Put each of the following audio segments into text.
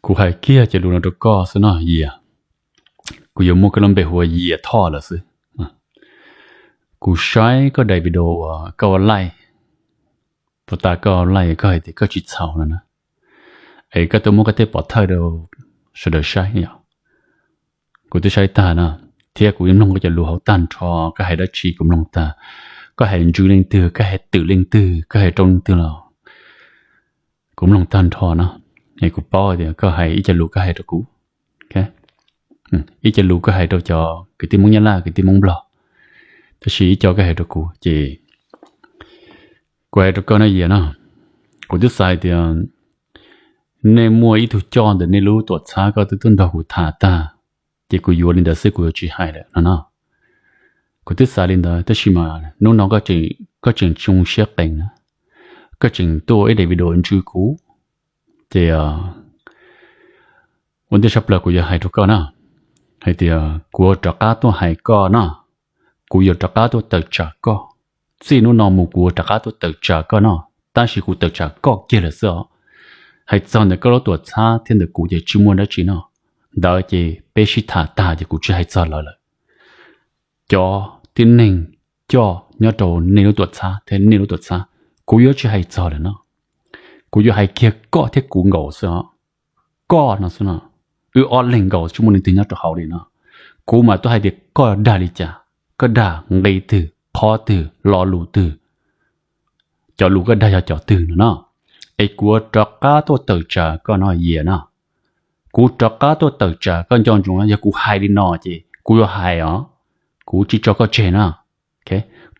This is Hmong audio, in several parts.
Kuv hais kiag cov lus no rau koj xwb no Yias. Kuv yuav muab koj lub npe hu ua Yias Thoj lawm xwb. Kuv saib koj daim video uas koj ua live, puas tas koj live koj hais tias koj tsis txhaum no na, es koj tuaj muab koj tej pov thawj rau sawv daws saib yom. Kuv twb saib tag no, thiab kuv yeej mloog koj cov lus hauv tag nrho, koj hais dab tsi kuv mloog tag. Koj hais ntsws leej twg, koj hais twm leej twg, koj hais rau leej twg los kuv mloog tag nrho no. Es kuv paub tias koj hais ib co lus koj hais rau kuv, ib co lus koj hais rau cov kwv tij Hmoob Nyab Laj, kwv tij Hmoob Nplog, tab sis ib co koj hais rau kuv ces kuv hais rau koj no Yias no, kuv twb xav hais tias nej muaj ib tug coj ntawm nej lub tuam txhab koj twb tuaj nrog kuv tham tag, ces kuv yuav li ntawd xwb kuv yuav tsis hais lawm no no. Kuv twb xav li ntawd tab sis mas hnub no koj tseem zoo siab qees na, koj tseem tuaj ua ib daim video ntsws kuv, ces ua ntej sab plaws kuv yuav hais rau koj na, hais tias kuv yuav rov qab tuaj hais koj no, kuv yuav rov qab tuaj tawm tsam koj. Txij hnub no mus kuv yuav rov qab tuaj tawm tsam koj no, tab sis kuv tawm tsam koj kiag lawm xwb os. Hais txog ntawm koj lub tuam txhab thiab ntawm kuv ces tsis muaj dab tsi no, ntawd ces peb sib tham tag ces kuv tsis hais txog lawv lawm. Cov tib neeg coj nyob rau nej lub tuam txhab thiab nej lub tuam txhab, kuv yuav tsis hais txog lawm no. Kuv yuav hais kiag koj thiab kuv nkaus xwb os. Koj no xwb no, wb ob leeg nkaus tsis muaj leej twg nyob rau hauv li no. Kuv mas tuaj hais tias koj dag li cas, koj dag nqi twg, qhov twg, lo lus twg, cov lus koj dag yog cov twg no no, es kuv yuav rov qab tuaj tawm tsam koj no Yias no. Kuv rov qab tuaj tawm tsam koj nco ntsoov, yog kuv hais li no ces kuv yuav hais os, kuv tsis tso koj tseg na.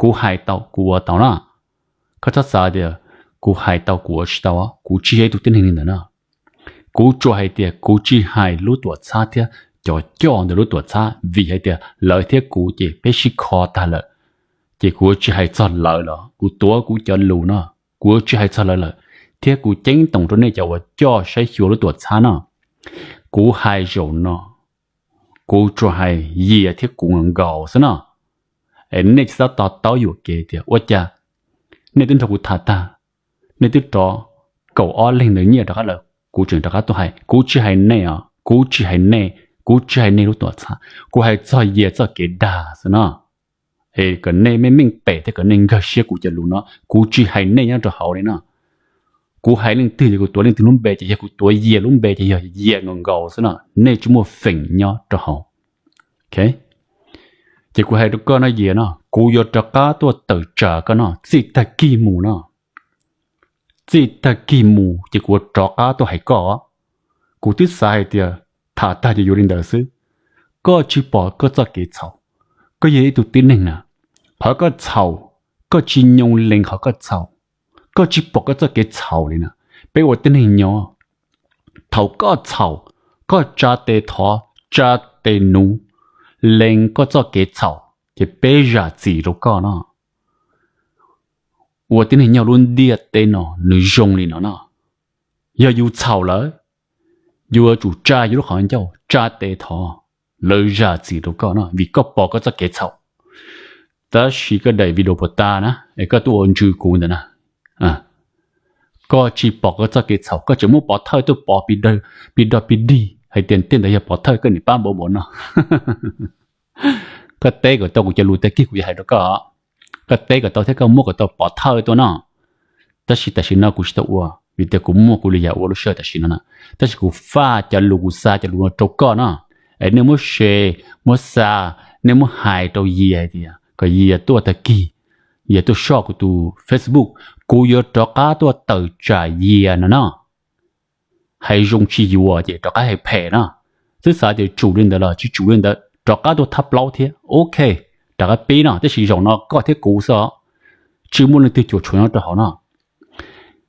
Kuv hais tau kuv ua tau na. Koj txhob xav tias kuv hais tau kuv ua tsis tau, kuv tsis yog ib tug tib neeg li ntawd na. Kuv tsuas hais tias kuv tsis hais lub tuam txhab thiab cov coj ntawm lub tuam txhab vim hais tias lawv thiab kuv ces peb sib kho tag lawm, ces kuv tsis hais txog lawv los kuv tuav kuv cov lus no, kuv tsis hais txog lawv lawm. Thiab kuv ceeb toom rau nej cov uas coj saib xyuas lub tuam txhab no, kuv hais zaum no, kuv tsuas hais Yias thiab kuv nkaus xwb no. Es nej tsis txhob to taub yuam kev tias ua cas nej twb nrog kuv tham tag, nej twb rov kaum ob leeg ntawd nyiaj rov qab lawm kuv tseem rov qab tuaj hais. Kuv tsis hais nej os, kuv tsis hais nej, kuv tsis hais nej lub tuam txhab, kuv hais txog Yias txoj kev dag xwb no. Es kom nej meej meej pem thiab kom nej nkag siab kuv cov lus no, kuv tsis hais nej nyob rau hauv li no. Kuv hais leej twg ces kuv tuav leej twg lub npe, ces yog kuv tuav Yias lub npe ces yog Yias nkaus nkaus xwb no, nej tsis muaj feem nyob rau hauv. Ces kuv hais rau koj no Yias no, kuv yuav rov qab tuaj tawm tsam koj no txij tag kis mus no. Txij tag kis mus ces kuv yuav rov qab tuaj hais koj. Kuv twb xav hais tias tham tag ces yuav li ntawd xwb. Koj tsis pom koj txoj kev txhaum, koj yog ib tug tib neeg na, qhov koj txhaum, koj tsis nyoo lees qhov koj txhaum, koj tsis pom koj txoj kev txhaum li na. Peb ua tib neeg nyob, thaum koj txhaum, koj tsa tes thov, tsa tes nuv, lees koj txoj kev txhaum, ces peb zam txim rau koj no. Ua tib neeg nyob lub ntiaj teb no nws zoo li no no. Yog yus txhaum lawm, yus yuav tsum tsa yus lub qhov ncauj tsa tes thov, lawv zam txim rau koj no vim koj pom koj txoj kev txhaum. Tab sis koj daim video puas tas na es koj tuaj ua ntsws kuv ntawd na, koj tsis pom koj txoj kev txhaum, koj tseem muab pov thawj tuaj pov pis dog pis dig hais tias tej ntawd yog pov thawj koj niam pab npaum npaum no. Koj teb kom tau kuv cov lus tag kis kuv yuav hais rau koj, koj teb kom tau thiab koj muab kom tau pov thawj tuaj no. Tab sis tam sim no kuv tsis tau ua vim tias kuv muaj kuv li yam ua lub sij hawm tam sim no na. Tab sis kuv faj cov lus, kuv xa cov lus no rau koj no. Es nej muab share, muab xa, nej muab hais rau Yias hais tias kom Yias tuaj tag kis, Yias tuaj soj kuv tus Facebook, kuv yuav rov qab tuaj tawm tsam Yias no no. Hais zoo tsis yuav ces rov qab hais phem no. Twb xav tias tsum li ntawd los tsis tsum li ntawd, rov qab tuaj thab plaub thiab, ok, rov qab pib no. Tab sis zaum no koj thiab kuv xwb os, tsis muaj leej twg cuam tshuam nyob rau hauv no.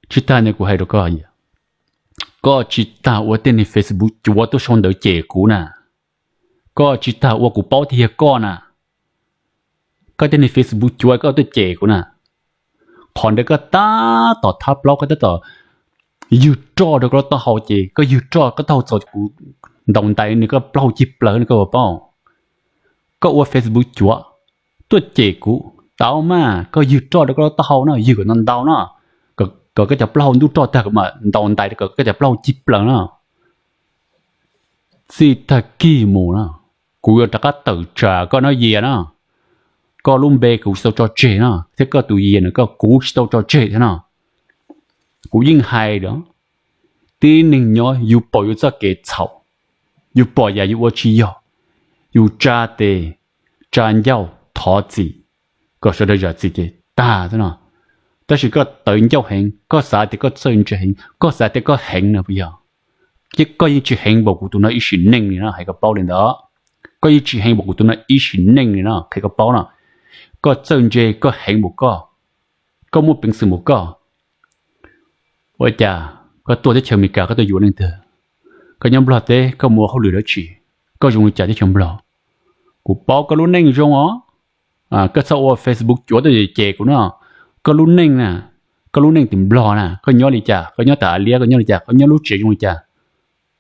Tsis tas no kuv hais rau koj, koj tsis tas ua tej niag Facebook cuav tuaj sau ntawv cem kuv na. Koj tsis tas ua kuv paub tias yog koj na. Koj tej niag Facebook cuav koj tuaj cem kuv na. Qhov ntawd koj tab tom thab plaub, koj tab tom ywg roj rau koj lub taub hau ces koj ywg roj koj taub hau txaus kuv ntaus ntais nws koj plaub hau cig plaws no koj puas paub? Koj ua Facebook cuav tuaj cem kuv, tau mas koj ywg roj rau koj lub taub hau no, ywg kom ntau ntau no, kom koj cov plaub hau ntub roj tag kuv mam ntaus ntais kom koj cov plaub hau cig plaws no. Txij tag kis mus na, kuv yuav rov qab tawm tsam koj no Yias na. Koj lub npe kuv tsis tau tso tseg na, thiab koj tus Yias no koj kuv tsis tau tso tseg thiab no. Kuv yeej hais lawm, tib neeg nyob yus pom yus txoj kev txhaum, yus pom yam yus ua tsis yog, yus tsa tes, tsa ncauj thov txim, kom sawv daws zam txim ces tag xwb no. Tab sis koj tawv ncauj heev, koj xav tias koj txawj ntse heev, koj xav tias koj heev no puas yog? Thiab koj yeej tsis heev npaum kuv tus no ib sim neej li no, hais koj paub li ntawd. Koj yeej tsis heev npaum kuv tus no ib sim neej li no, qhia koj paub no. Koj txawj ntse, koj heev npaum koj, koj muaj peev xwm npaum koj, ua cas koj tuaj teb chaws Amelikas koj tuaj yuav leej twg? Koj nyob Nplog teb koj mus ua hauj lwm dab tsi? Koj zoo li cas teb chaws Nplog? Kuv paub koj lub neej zoo os. Koj txhob ua Facebook cuav tuaj cem kuv no. Koj lub neej na, koj lub neej tim Nplog na, koj nyob li cas, koj nyob tas liab, koj nyob li cas, koj nyob lub tsev zoo li cas,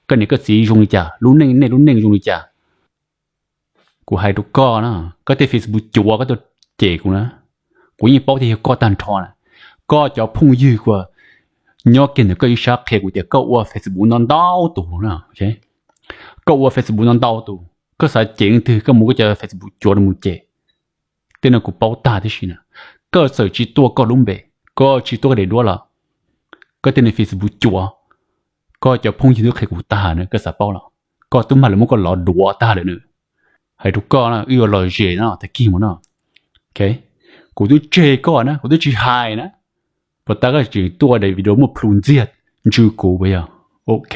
koj niam koj txiv zoo li cas, lub neej, nej lub neej zoo li cas? Kuv hais rau koj na, koj tej Facebook cuav koj tuaj cem kuv na, kuv yeej paub tias yog koj tag nrho na. Koj cov phooj ywg uas nyob kiag ntawm koj ib sab qhia kuv tias koj ua Facebook ntau ntau tus na. Koj ua Facebook ntau ntau tus, koj xav cem leej twg koj muab koj cov Facebook cuav rau mus cem. Tej no kuv paub tag tib si na. Koj txawm tsis tuaj koj lub npe, koj tsis tuaj koj daim duab los, koj tej niag Facebook cuav, koj cov phooj ywg twb qhia kuv tag na, koj xav paub los? Koj twb mag lawv muab koj lov duav tag lawm na. Hais rau koj na, wb yuav lom zem no tag kis mus no. Kuv twb tseg koj na, kuv twb tsis hais na, puas tas koj tseem tuaj daim video muaj plhus ntxiag ntsws kuv puas yog? Ok,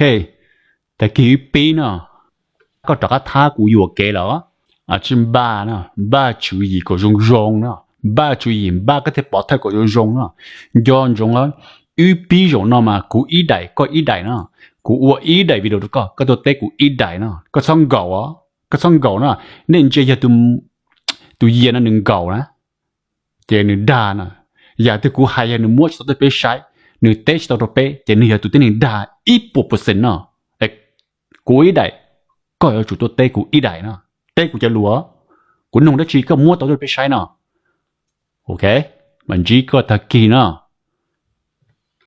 tag kis wb pib no. Koj rov qab thab kuv yuam kev lawm. Tsis npaj no, npaj tswv yim kom zoo zoo no, npaj tswv yim, npaj koj tej pov thawj kom zoo zoo no. Nco ntsoov, wb pib zaum no mas kuv ib daim koj ib daim no. Kuv ua ib daim video rau koj, koj tuaj teb kuv ib daim no. Koj txhob nkaum, koj txhob nkaum no. Nej ntsia yog tus Yias no nws nkaum na, ces nws dag no. Yam twg kuv hais yog nws muab tsis tau tuaj peb saib, nws teb tsis tau rau peb, ces nws yog tus tib neeg dag ib puas percent no. Kuv ib daim, koj yuav tsum tuaj teb kuv ib daim no. Teb kuv cov lus, kuv nug dab tsi koj muab tau tuaj peb saib no. Ok, mam ntsib koj tag kis no.